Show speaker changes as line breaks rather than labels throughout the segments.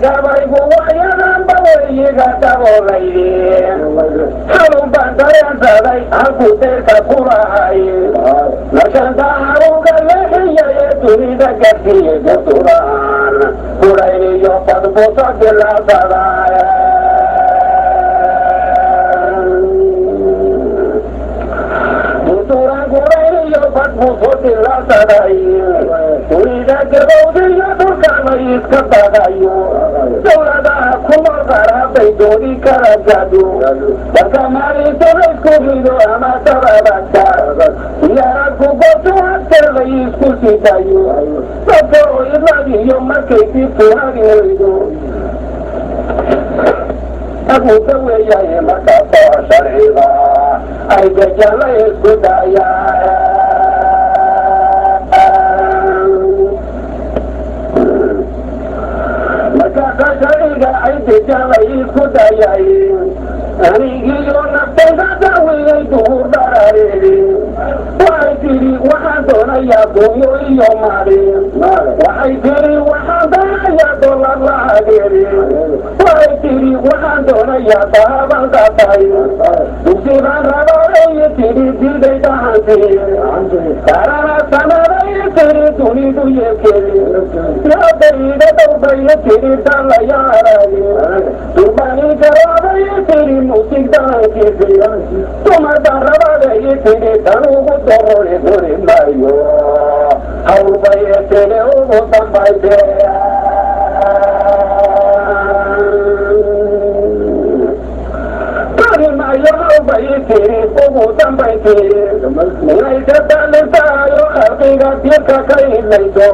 Gabaygu waayadanba weyiga daboolayde, xalun baan dareensaday halkuu deyrka ku lahay, markaan daharuga leexiyay ee dunida gaadsiiyey, gurduran gurayniyo badbuso dilaasaday, gurduran gurayniyo badbuso dilaasaday, dunida gabowdiyo dhulka la iska badayo, dowladaha ku nool qaar hadday doodi kala gaadho, marka maalinta laysku rido ama dababagta yaradku goto hadka la isku sidayo, dadka oo idladiyo markay dibtu hadi weydo abuuka weeyahay, markaasoo sharciga ay dejan la isku dayaa. Markaasa sharciga ay dejan la isku dayay, anigiyo naftayda dawiyay duhur dharareedi. Waxay tidhi waxaan doonayaa dunyo iyo maali, waxay tidhi waxaan doonayaa dolar lacageedi, waxay tidhi waxaan doonayaa dahaban qaatay, dugsi baan rabaay tidhi diiday dahanti karana sanaday tidhi dunidu yeelkeedi, yaadayda dhowbay tidhi dalayaaray, durbani garaabay tidhi musig dahankiisi, dumar baan rabaday tidhi tan ugu dorori duri maayo, hawlbay tidhi ugu dambayse duri maayo, hawlbay tidhi ugu dambayse inay ka daalintaayo khalqiga dirka ka idlayso,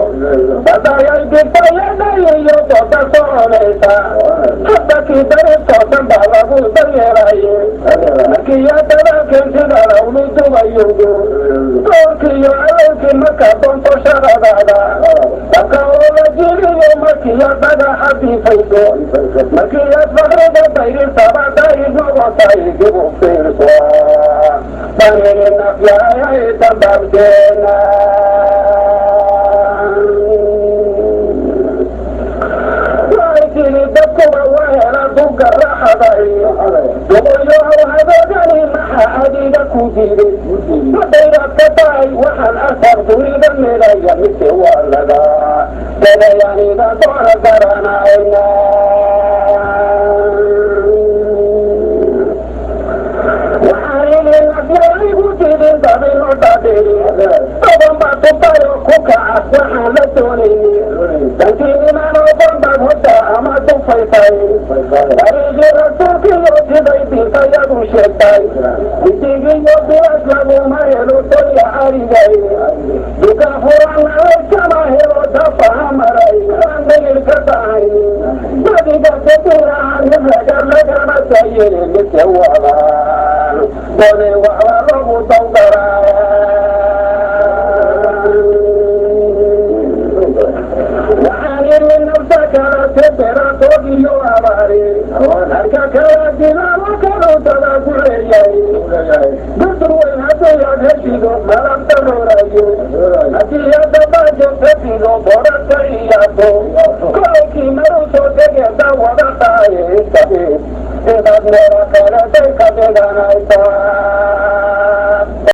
badayay dirtayadhayiyo dooda soconaysa, hadda kii dariib toosan baa lagu daryeelaye, markiiya dadaalkeen sida lawlu dubayowdo doorkiiyo alowkii marka doonto shaqadaada, dabka oo la jiriyo markiiya dhagaxa diifayso, markiiyaad fakriga dayrirtaba dayr noqotay, dib u fiirso banini nafyaayay dambaabteena. Waxay tidhi dadkuba waa hela duga raxaday, duqoyo hadoogani maxa adiga ku diiday, madayraad ka tahay waxaan asar dunida melaya, mise waa laga dadayanida doona garanayna. Waxaan idhi nafyaygu tidin dabino dhadhiri, toban baa tubtayo ku kaca waxaan la doonayni, dantiinimaan oqon baad hodda ama dufaysay, dariiqii rasuulkiyo siday dintayadu sheegtay, bidigiyo bilash laguma helo doya arigay, dukaan furan layskama helo dafaha maray, aan dayir ka tahay nadiga kadiraha niflaga lagama dayini, mise wadan doonay waxba lagu dawdaraa. Waxaan idhi nafta kala teberaatood iyo abaari, harka kala dilaalo kalu dada ku leeyahay, gudur weyn haddii aad heshido malab daroorayo, haddii aad dabaajo fasido boradka iyaato, kolaykii maru soo degeeda wada tahay istabiib inaad meelo kale day ka dhiganaysaa.